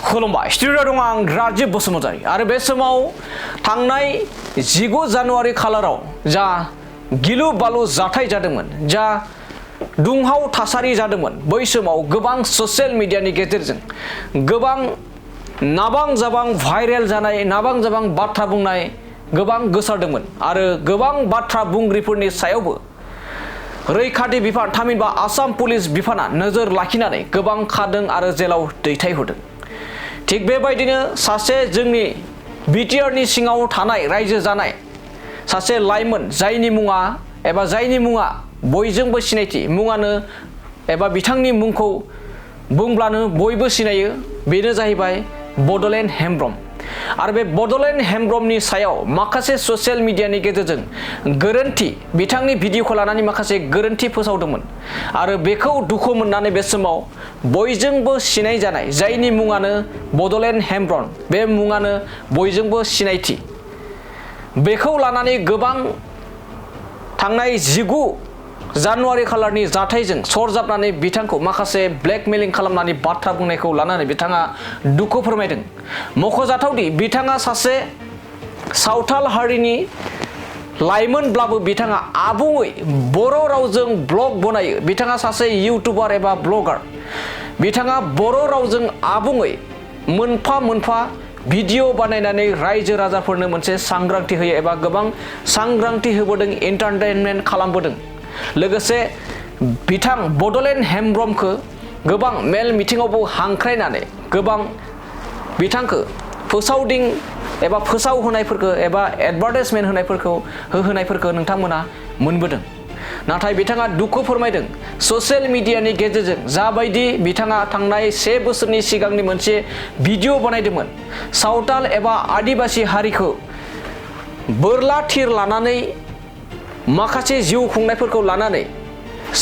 खुलुमबाय स्टुडिअ दं आं राजीब बसुमतारी आरो बे समाव थांनाय 19 जानुवारि खालाराव जा गिलु बालु जाथाय जादोंमोन जा दुंहाव थासारि जादोंमोन बै समाव गोबां ससियेल मिडियानि गेजेरजों गोबां नाबां जाबां भाइरेल जानाय नाबां जाबां बाथ्रा बुंनाय गोबां गोसारदोंमोन आरो गोबां बाथ्रा बुंग्रिफोरनि सायावबो रैखाथि बिफान थामहिनबा आसाम पुलिस बिफाना नोजोर लाखिनानै गोबां खादों आरो जेलाव दैथायहरदों। थिग बेबायदिनो सासे जोंनि बिटिआरनि सिङाव थानाय रायजो जानाय सासे लाइमोन जायनि मुङा बयजोंबो सिनायथि मुङानो एबा बिथांनि मुंखौ बुंब्लानो बयबो सिनायो बेनो जाहैबाय बडलेण्ड हेमब्रम आरो बे बडलेण्ड हेमब्रमनि सायाव माखासे ससियेल मिडियानि गेजेरजों गोरोन्थि बिथांनि भिडिअखौ लानानै माखासे गोरोन्थि फोसावदोंमोन आरो बेखौ दुखु मोननानै बे समाव बयजोंबो सिनाय जानाय जायनि मुङानो बडलेण्ड हेमब्रम बे मुङानो बयजोंबो सिनायथि बेखौ लानानै गोबां थांनाय 19 जानुवारि खालारनि जाथायजों सरजाबनानै बिथांखौ माखासे ब्लेकमेलिं खालामनानै बाथ्रा बुंनायखौ लानानै बिथाङा दुखु फोरमायदों। मख'जाथावदि बिथाङा सासे सावथाल हारिनि लाइमोनब्लाबो बिथाङा आबुङै बर' रावजों ब्लग बनायो बिथाङा सासे इउटुबार एबा ब्लगार बिथाङा बर' रावजों आबुङै मोनफा मोनफा भिडिअ बानायनानै रायजो राजाफोरनो मोनसे सांग्रांथि होयो एबा गोबां सांग्रांथि होबोदों एन्टारटेनमेन्ट खालामबोदों। लोगोसे बिथां बडलेण्ड हेमब्रमखौ गोबां मेल मिथिङावबो हांख्रायनानै गोबां बिथांखौ फोसावदिं एबा फोसावहोनायफोरखौ एबा एडभार्टाइजमेन्ट होनायफोरखौ नोंथांमोना मोनबोदों। नाथाय बिथाङा दुखु फोरमायदों ससियेल मिडियानि गेजेरजों जाबायदि बिथाङा थांनाय 1 बोसोरनि सिगांनि मोनसे भिडिअ बानायदोंमोन सावताल एबा आदिबासि हारिखौ बोरला थिर लानानै माखासे जिउ खुंनायफोरखौ लानानै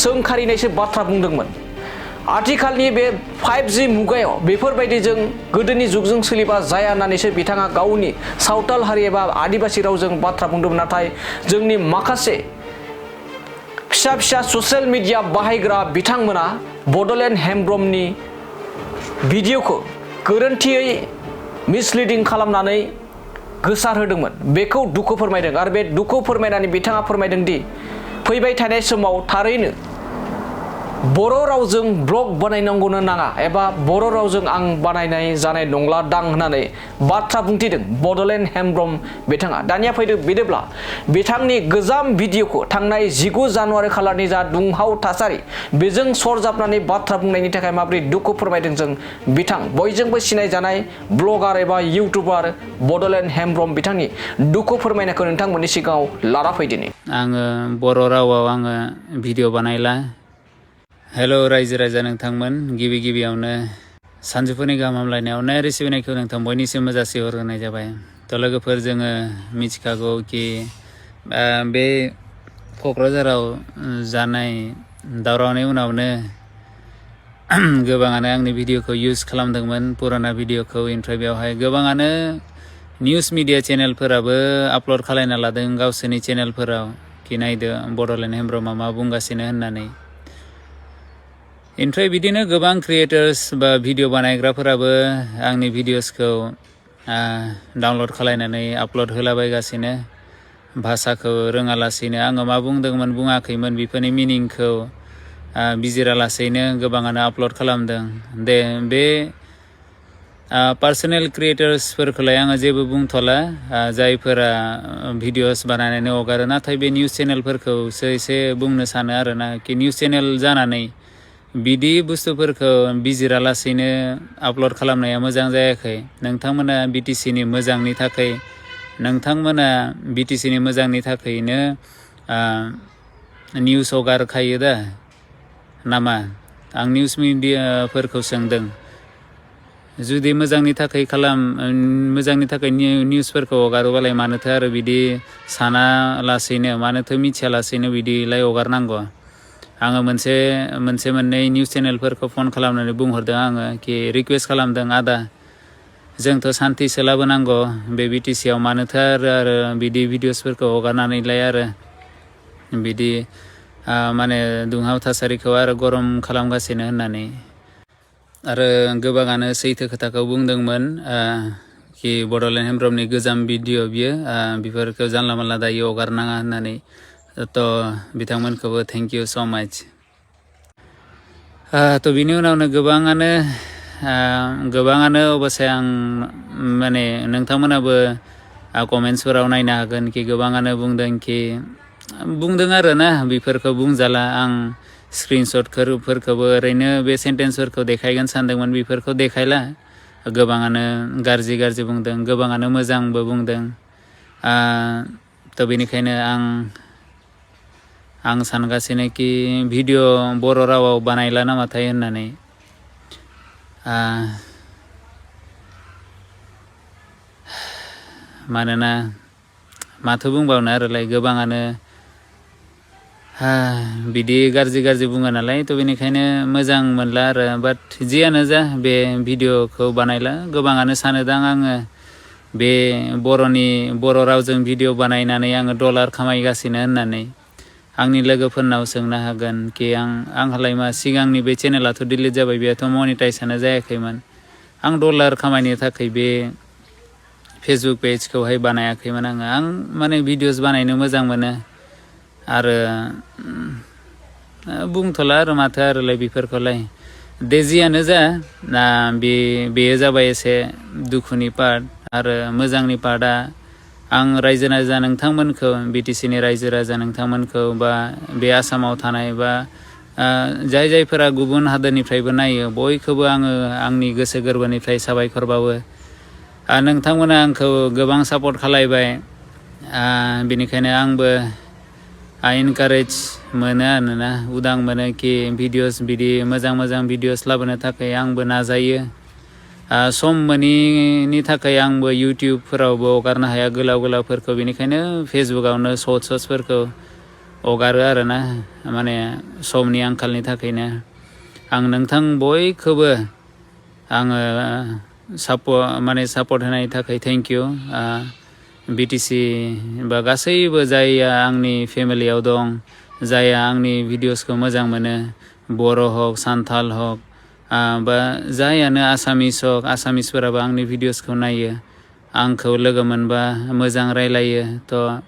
सोंखारिनायसो बाथ्रा बुंदोंमोन। आथिखालनि बे 5G मुगायाव बेफोरबायदि जों गोदोनि जुगजों सोलिबा जाया होननानैसो बिथाङा गावनि सावताल हारि एबा आदिबासि रावजों बाथ्रा बुंदोंमोन। नाथाय जोंनि माखासे फिसा ससियेल मिडिया बाहायग्रा बिथांमोना बडलेण्ड हेमब्रमनि भिडिअखौ गोरोन्थियै मिसलिडिं खालामनानै गोसार होदोंमोन बेखौ दुखु फोरमायदों आरो बे दुखु फोरमायनानै बिथाङा फोरमायदों दि फैबाय थानाय समाव थारैनो बर' रावजों ब्लग बानायनांगौनो नाङा एबा बर' रावजों आं बानायनाय जानाय नंला दां होननानै बाथ्रा बुंथिदों बडलेण्ड हेमब्रम बिथाङा। दानिया फैदो बिदिब्ला बिथांनि गोजाम भिडिअखौ थांनाय 19 जानुवारि खालारनि जा दुंहाव थासारि बेजों सरजाबनानै बाथ्रा बुंनायनि थाखाय माबोरै दुखु फोरमायदों जों बिथां बयजोंबो सिनायजानाय ब्लगार एबा इउटुबार बडलेण्ड हेमब्रम बिथांनि दुखु फोरमायनायखौ नोंथांमोननि सिगाङाव लाना फैदिनि। आङो बर' रावाव आङो भिडिअ बानायला। हेलो रायजो राजा नोंथांमोन गिबियावनो सानजौफुनि गाहाम हामलायनायाव रिसिभनायखौ नोंथां बयनिसिमबो जासिहरनाय जाबाय। थ' लोगोफोर जोङो मिथिखागौ कि बे क'क्राझाराव जानाय दावरावनि उनावनो गोबाङानो आंनि भिडिअखौ इउज खालामदोंमोन पुराना भिडिअखौ ओमफ्राय बेवहाय गोबाङानो निउस मिडिया चेनेलफोराबो आपल'ड खालायना लादों गावसोरनि चेनेलफोराव कि नायदो बडलेण्ड हेमब्रमा मा बुंगासिनो होननानै। ओमफ्राय बिदिनो गोबां क्रिएटर्स बा भिडिअ बानायग्राफोराबो आंनि भिडिअसखौ डाउनलड खालायनानै आपल'ड होलाबायगासिनो भाषाखौ रोङालासेनो आङो मा बुंदोंमोन बुङाखैमोन बेफोरनि मिनिंखौ बिजिरालासेनो गोबाङानो आपल'ड खालामदों। दे बे पार्सनेल क्रिएटर्सफोरखौलाय आङो जेबो बुंथ'ला जायफोरा भिडिअस बानायनानै हगारो नाथाय बे निउस चेनेलफोरखौसो एसे बुंनो सानो आरोना कि निउस चेनेल जानानै बिदि बुस्थुफोरखौ बिजिरालासेनो आपल'ड खालामनाया मोजां जायाखै। नोंथांमोना बिटिसिनि मोजांनि थाखायनो निउस हगारखायो दा नामा? आं निउस मिडियाफोरखौ सोंदों जुदि मोजांनि थाखाय निउसफोरखौ हगारोबालाय मानोथो आरो बिदि सानालासेनो मानोथो मिथियालासेनो बिदिलाय हगारनांगौ? आङो मोननै निउस चेनेलफोरखौ फन खालामनानै बुंहरदों आङो कि रिकुवेस्ट खालामदों आदा जोंथ' सान्थिसो लाबोनांगौ बे बिटिसियाव मानोथो आरो बिदि भिडिअसफोरखौ हगारनानैलाय आरो बिदि माने दुंहाव थासारिखौ आरो गरम खालामगासिनो होननानै आरो गोबाङानो सैथो खोथाखौ बुंदोंमोन कि बड'लेण्ड हेमब्रमनि गोजाम भिडिअ बियो बेफोरखौ जानला मानला दायो हगारनाङा होननानै थ' बिथांमोनखौबो थेंक इउ स' माच। थ' बिनि उनावनो गोबाङानो अबस्से आं माने नोंथांमोनाबो कमेन्ट्सफोराव नायनो हागोन कि गोबाङानो बुंदों आरो ना बेफोरखौ बुंजाला आं स्क्रिनशटफोरखौबो ओरैनो बे सेन्टेन्सफोरखौ देखायगोन सानदोंमोन बेफोरखौ देखायला। गोबाङानो गाज्रि बुंदों, गोबाङानो मोजांबो बुंदों। थ' बेनिखायनो आं सानगासिनो कि भिडिअ बर' रावाव बानायला नामाथाय होननानै। मानोना माथो बुंबावनो आरोलाय गोबाङानो बिदि गाज्रि बुङो नालाय, थ' बेनिखायनो मोजां मोनला आरो। बाट जियानो जा बे भिडिअखौ बानायला। गोबाङानो सानोदां आङो बे बर' रावजों भिडिअ बानायनानै आङो डलार खामायगासिनो होननानै। आंनि लोगोफोरनाव सोंनो हागोन कि आंहालाय मा सिगांनि बे चेनेलाथ' डिलिट जाबाय, बेयाथ' मनिटाइजआनो जायाखैमोन। आं डलार खामायनो थाखाय बे फेसबुक पेजखौहाय बानायाखैमोन आं माने भिडिअस बानायनो मोजां मोनो आरो बुंथ'ला आरो माथो आरोलाय बेफोरखौलाय। दे जियानो जा बेयो जाबाय एसे दुखुनि पार्ट। आरो मोजांनि पार्टआ आं रायजो राजा नोंथांमोनखौ, BTCनि रायजो राजा नोंथांमोनखौ बा बे आसामाव थानाय बा जायफोरा गुबुन हादोरनिफ्रायबो नायो बयखौबो आङो आंनि गोसो गोरबोनिफ्राय साबायखर बावो। नोंथांमोना आंखौ गोबां सापर्ट खालायबाय, बेनिखायनो आंबो इनकारेज मोनो आरोना, उदां मोनो कि भिडिअस बिदि मोजां भिडिअस लाबोनो थाखाय आंबो नाजायो। सम मोनिनि थाखाय आंबो इउटिउबफोरावबो हगारनो हाया गोलावफोरखौ, बेनिखायनो फेसबुकआवनो सर्ट्सफोरखौ हगारो आरोना, माने समनि आंखालनि थाखायनो। आं नोंथां बयखौबो आङो सापर्ट होनायनि थाखाय थेंक इउ। BTC बा गासैबो जायहा आंनि फेमिलियाव दं, जायहा आंनि भिडिअसखौ मोजां मोनो, बर' हक सान्थाल हक बा जायानो आसामिसफोराबो आंनि भिडिअसखौ नायो, आंखौ लोगो मोनबा मोजां रायलायो। थ'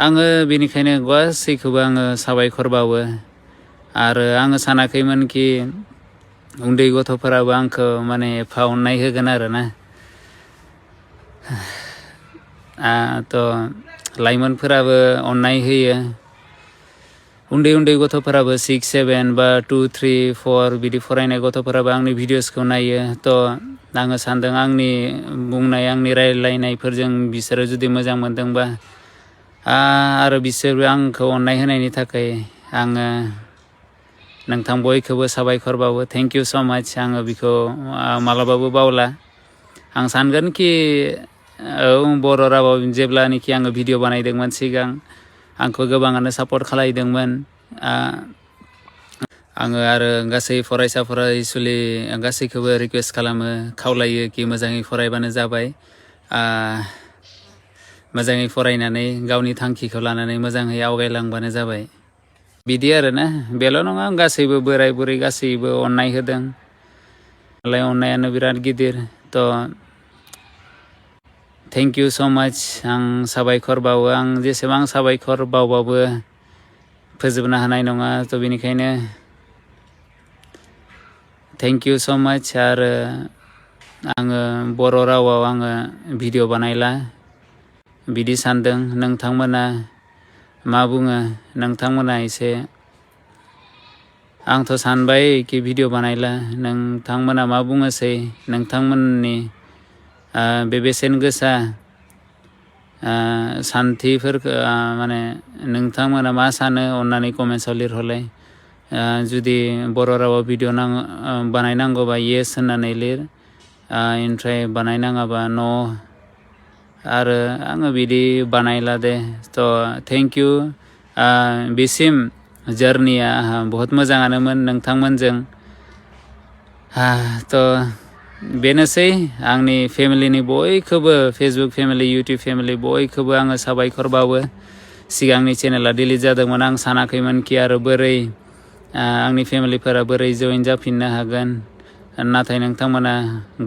आङो बेनिखायनो गासैखौबो आङो साबायखर बावो। आरो आङो सानाखैमोन कि उन्दै गथ'फोराबो आंखौ माने एफा अननाय होगोन आरोना। थ' लाइमोनफोराबो अननाय होयो। उन्दै गथ'फोराबो 6, 7 बा 2, 3, 4 बिदि फरायनाय गथ'फोराबो आंनि भिडिअसखौ नायो। थ' आङो सानदों आंनि बुंनाय, आंनि रायलायनायफोरजों बिसोरो जुदि मोजां मोनदोंबा आरो बिसोरबो आंखौ अननाय होनायनि थाखाय आङो नोंथां बयखौबो साबायखर बावो। थेंक इउ स' माच। आङो बेखौ मालाबाबो बावला। आं सानगोन कि बर' रावाव जेब्लानोखि आङो भिडिअ बानायदोंमोन सिगां, आंखौ गोबाङानो सापर्ट खालायदोंमोन। आङो आरो गासै फरायसा फरायसुलि गासैखौबो रिकुवेस्ट खालामो, खावलायो कि मोजाङै फरायबानो जाबाय। मोजाङै फरायनानै गावनि थांखिखौ लानानै मोजाङै आवगायलांबानो जाबाय। बिदि आरोना, बेल' नङा, गासैबो बोराय बुरै गासैबो अननाय होदों। अननायानो बिराद गिदिर। थ' थेंक इउ स' माच। आं साबायखर बावो। आं जेसेबां साबायखर बावबाबो फोजोबनो हानाय नङा। थ' बेनिखायनो थेंक इउ स' माच। आरो आङो बर' रावाव आङो भिडिअ बानायला बिदि सानदों। नोंथांमोना मा बुङो? नोंथांमोना एसे, आंथ' सानबाय कि भिडिअ बानायला, नोंथांमोना मा बुङोसै? नोंथांमोननि बे बेसेन गोसा सान्थिफोरखौ माने नोंथांमोना मा सानो अननानै कमेन्ट्सआव लिरहरलाय। जुदि बर' रावाव भिडिअ बानायनांगौबा येस होननानै लिर, ओमफ्राय बानायनाङाबा न'। आरो आङो बिदि बानायला दे। थ' थेंक इउ। बेसिम जार्निया बहुत मोजाङानोमोन नोंथांमोनजों। थ' बेनोसै आंनि फेमिलिनि बयखौबो, फेसबुक फेमिलि, इउटिउब फेमिलि बयखौबो आङो साबायखर बावो। सिगांनि चेनेला डिलिट जादोंमोन, आं सानाखैमोन कि आरो बोरै आंनि फेमिलिफोरा बोरै जइन जाफिननो हागोन। नाथाय नोंथांमोना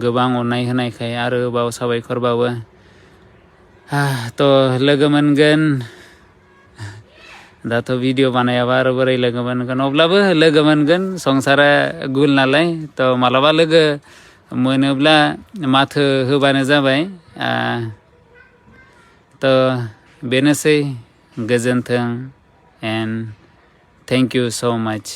गोबां अननाय होनायखाय आरोबाव साबायखर बावो। थ' लोगो मोनगोन, दाथ' भिडिअ बानायाबा आरो बोरै लोगो मोनगोन, अब्लाबो लोगो मोनगोन, संसारा गुल नालाय। थ' मालाबा लोगो मोनोब्ला माथो होबानो जाबाय। थ' बेनोसै, गोजोन्थों, एन्ड थेंक इउ स' माच।